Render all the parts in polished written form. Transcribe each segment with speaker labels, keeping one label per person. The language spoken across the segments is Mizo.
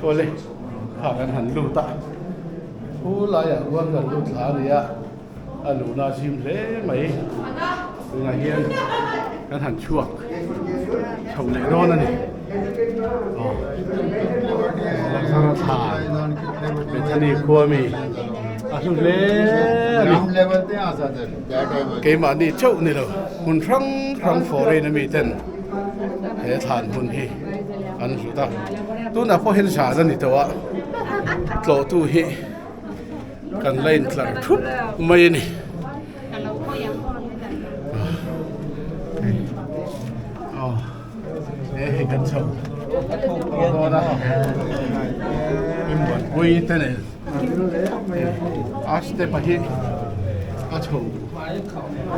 Speaker 1: Awle kha kan han lut a, khu laiah khuan kan lut thla a ni a, a luhna a zim hle mai. Tunah hian kan han chhuak chho leh dawn a ni. Aw Lazara thla Bethany khua mi a hlu hle a ni. Keimahni chauh ni lo hmun hrang hrang foreign ami ten he thlan hmun hi an hlut a. Tunah pawh hian zan a ni tawh a, tlawhtu hi kan la intlar thup mai a ni. Aw he hei kan chho dawn a Pui te nen a step a hi a chho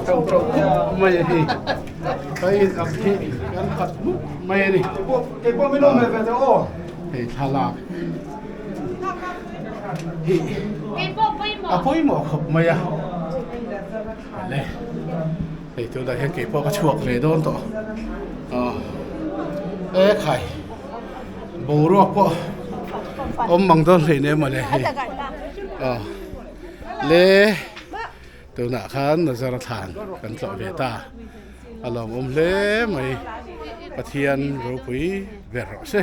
Speaker 1: ṭo ṭo khawp mai a hei ka in ang hi kan khat mup mai a ni hei thlalak hi a pawimawh khawp mai a le hei tunah hian keipawh ka chhuak ve dawn tawh aw e khai boruak pawh awm mang dawn hlei nem mawle hei aw le tunah khan Nazara thlan kan tlawh ve ta a lawmawm hle mai Pathian ropui ber rawh se.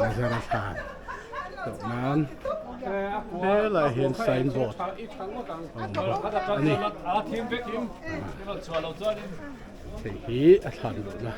Speaker 1: Nazara thlan tawh nan helaiah hian signboard a awm bawk a ni. Hei hi a thlan luhna.